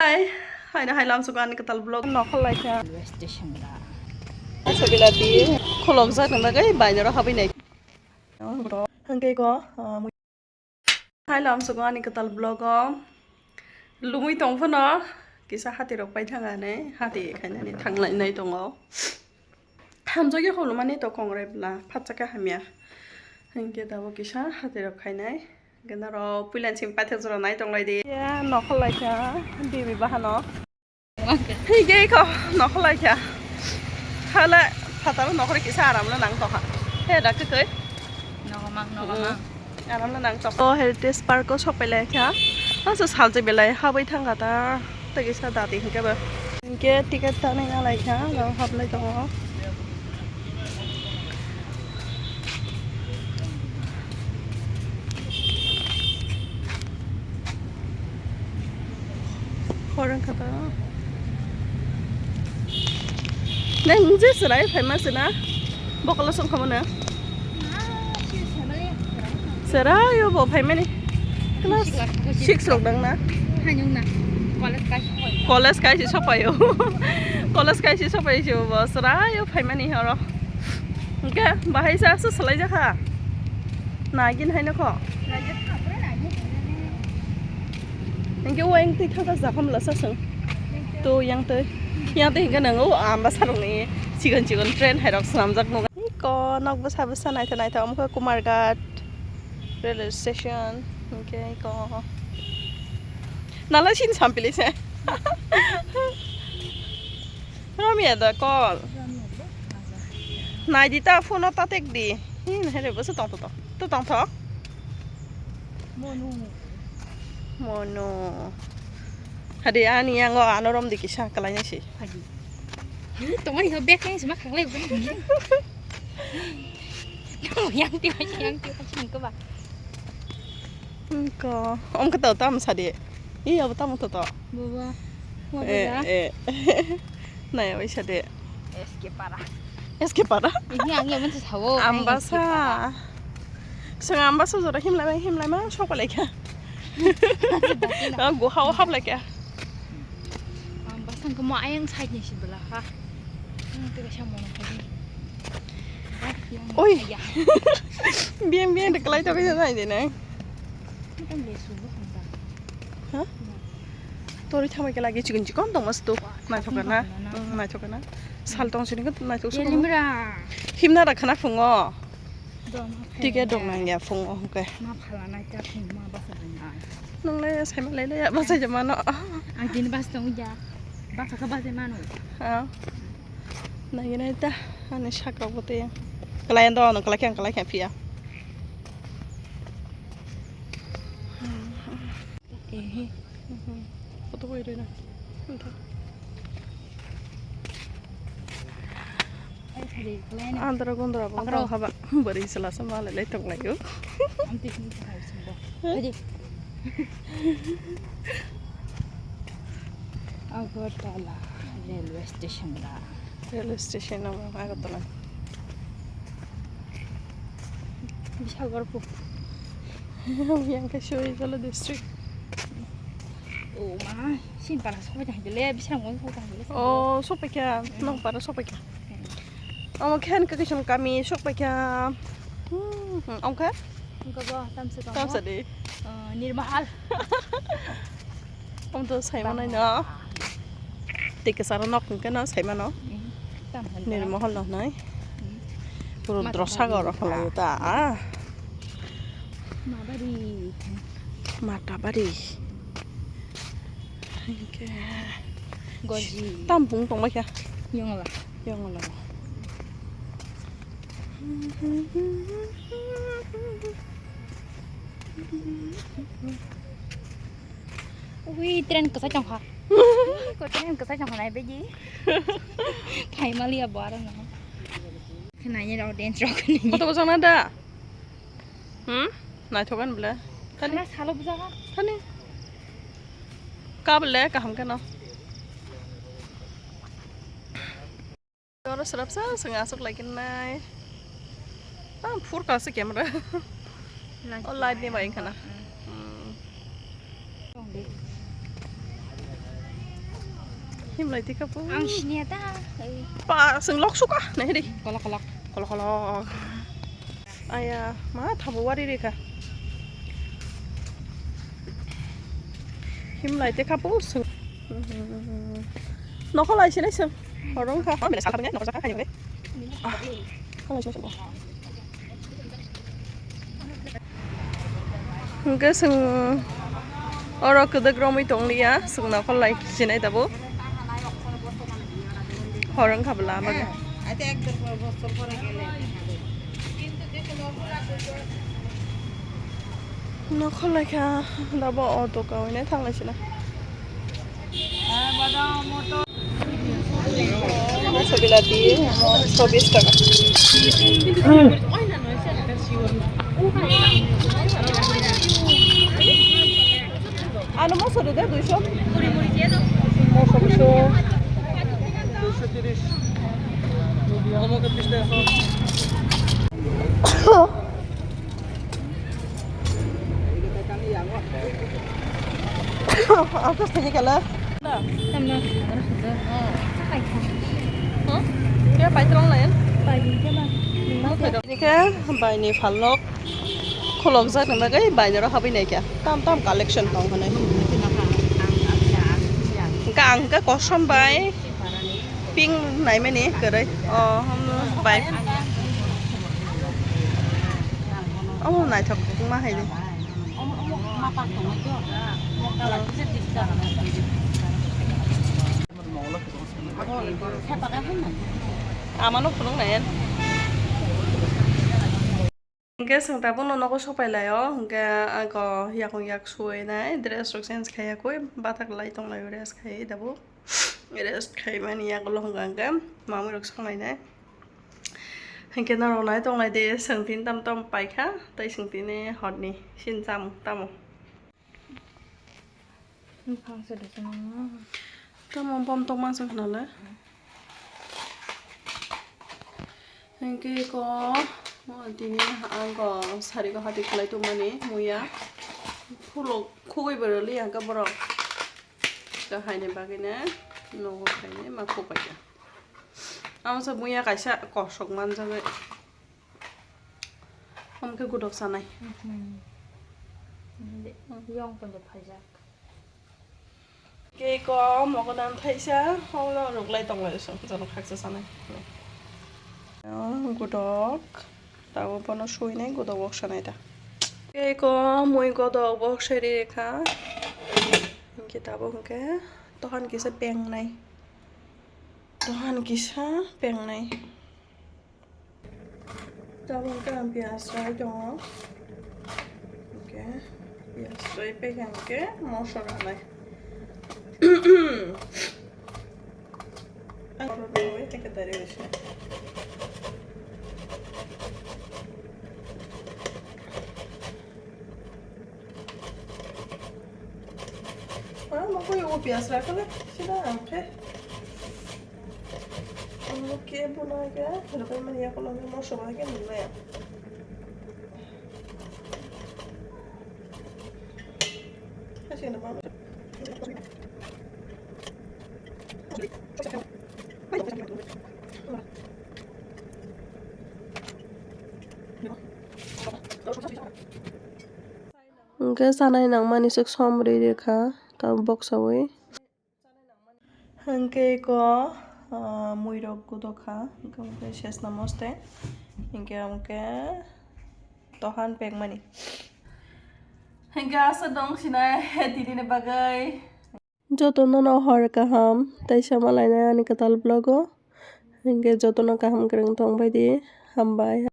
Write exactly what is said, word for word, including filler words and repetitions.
Hai, hai na hai lamsugo ani kwtal vlog. Nokhol lai kha. Railway station da. Asa bilati khulok jak nang nagai bainero habai nai. Hwnkhe ko, ah, hai lamsugo ani kwtal vlog o. Lumui tong phano kisa hati rok pai thang ani, hati khainani thanglai nai tongo. Hamjagwi khulumani to kongrai bwla, phatsa khe hamya. Hinkhe dabo kisa hatirok khainai. Hinkhe norok puilansing paithak jora nai tonglai di. Ya, nokhol lai kha, bibi bahano. Hinkhe kho nokhol lai kha. Hala phataro nokhor kisa aram no nang tokha. He da kwtwi. Nogo mang, nogo mang. Aram no nang tok. O Heritage Park o sopai lai kha. Asa salchi belai habwi thang kha ta. Tei kisa dati hinkhe bo. Hinkhe ticket ta nai nalai kha, aro hablai tongo. Khorang kha ta. Nang je chwrai phaima se na? Bokolo song khamana. Chwrai o bo phaimani. Class six rok nang na? Hanung na. College kai si sopai. College kai si sopai. College kai si sopai si bo chwrai o phaimani horo. Hwnkhe bahai sa su salai jakha. Nagin hai nokho. Hwnkhe o yang twi thangkha jakham lasa sung. To yang twi. Yang twi hwnkhe nang o amba sarung ni chigon chigon train hai rok swnamjak nung. Ko nok bwsa bwsa naitha naitha omo khe Kumarghat railway station hwnkhe ko nala sin sampili se. Ramya da kol. Nai di ta phone o ta tek di. Hin here bwsa tong tong to tong tho. Mono. Hadi ani yang o ano rom di kisa kalai nai si. Hadi. Hi, tongmani ho bag khe sima khanglai bo. Yang ti yang ti yang ti ko ba. Ko, om ka to tam sa de. Iya, bo tam to to. Baba. Baba. Eh, eh. Nai, oi sa de. S K Para. S K Para? Ini ang yang mana tahu? Ambasa. Seng ambasa jora himlai himlai ma sok lai kha. Go hao hap lai kha. Ang basang kamo ayang side ni si bela ha. Ang tega siya mo na kadi. Oi. Biang biang de kalai to kaya nai de nai. Bukan lesu bukan ba. Ha? Tori thamai kala gi chikon chikon tong mas tu. Naithok na. Naithok na. Sal tong sini kan naithok sini. Himna rakhana phungo. Tike dong nang ya phung o hwnkhe. Ma phala nai ta phung ma basa nai. Nung le sai ma le ya basa ja mano. Ang tin bas tong ja. Basa ka basa mano. Ha. Nai nai ta ani sakra bote. Kalai do no kalai khyang kalai khyang phiya. Ehe. Photo koi roi na. Andra gondra bo tong haba bari sala sama le le tong lai yo. Agartala railway station da. Railway station amo Agartala. Bishalgarpur. Yang ke Sohibjala district. Oh ma, sin para sopai tang le, bisang mo sopai tang le. Oh, sopai kya, nong para sopai kya. Amo khen ke kisan kami sopai kya. Hmm, ongkha? Ongkha bo, tamsa tong. Tamsa de. Nirmahal. Om to saimano no. Tei kwcharo nok hwnkhe no saimano. Nirmahal no hnai. Rudra Sagar rok hnai ta. Matabari. Matabari. Hwnkhe. Gorji. Tampung tongbai kha. Yongla. Yongla. Ui, train kwchai tongkha. Ko train kwchai tongkha nai begi. Thai maliya bo aro no. Khnai ni rok dance rok ni. Photo bojang na da? Hmm? Naithokan bole. Thani. Khana salo bujaka. Thani. Ka bole kaham kano. Oro srapsa swng aswk lai khe nai. Tam phur ka se camera. O light ni bai khana. Hmm. Hmm. Tong di. Himlai tikha po. Ang siniya ta. Ai. Pa, sing lok suka, nahi di. Kolok, kolok. Kolok, kolok. Aya, ma thabo wari rikha. Himlai tikha po, sing. Nokho lai sinai sing. Horong kha. Nokho lai sinai sing. Hwnkhe chwng oro kwdwk romwi tonglia, chwng nokol lai sinai tabuk. Hor wngkha bwla bagwi. Nokol laikha, dabo auto kawinai thanglai sina. Moso bilati, moso bis taka. Ano moso de, de, duiso. Moso biso. Ang khe saini kala. Tamna, oro sujak. Hmm. Khe paitwlang layan? Paitwlang khe ma. Nini khe baini phalok khulokjak ni bagwi baini oro habwi naikha. Tam tam collection tong hwnwi. Hwnkhe ang khe kosom bai. Pink naimani kwrwi. O, omo bai. Omo naithok ma hai de. Amano phunuk nai. Hwnkhe chwng tabukno nogo sopai lai o, hwnkhe ako yakung yak suwi nai, dress rok change khai yakui, bathak lai tong lai o rest khai tabuk, rest khai mani yagulo hwnkha hwnkhe mamui rok song lai nai. Hwnkhe norok nai tong lai di, chwng tini tam tam paikha, tei chwng tini horni sini chamung tamo. Bopang se de swnamna. Tamo bom tongma se khna le. Hwnkhe ko, o tini ang ko sari ko hati khlai tongmani muya. Phulo khugui bo rwli ang khe borok. Ko haini bagwi ne nogo khainai ma khuk bai kha. Amo se muya kaisa kosok manjagwi. Omo khe godok sanai. Yong pon de phaijak. Cake o mogodan thaisa, holo rwglai tonglai song, jono khaksa sanai. Godok, tabuk bono suinai godok bok sanai da. Cake o mui godok bok sai rikha. Hwnkhe tabuk hwnkhe tohan kisa pengnai. Tohan kisa pengnai. Tabuk hwnkhe ang piyaj rai tongo. Hwnkhe piyaj rai pekha hwnkhe moso ranai. Ang oro rwui tei khe dari rwisi. Ah, mokoi o piyaj rakha le, sida ang khe. Ang khe bo na khe, rwbai mani yakolog ni moso bai khe nung nai. Hachi no ba. Hwnkhe chanai nangmani swk som ri rikha, tabuk boksawi. Hwnkhe eko, ah, muirok godokha, hwnkhe sesna moste, hwnkhe hwnkhe tohan pekmani. Hwnkhe aswk dong sinai tinini bagwi. Jotono no hor kaham, tei sama lainai ani kwtal vlog o. Hwnkhe jotono kaham kwrwng tongbai di, hambai.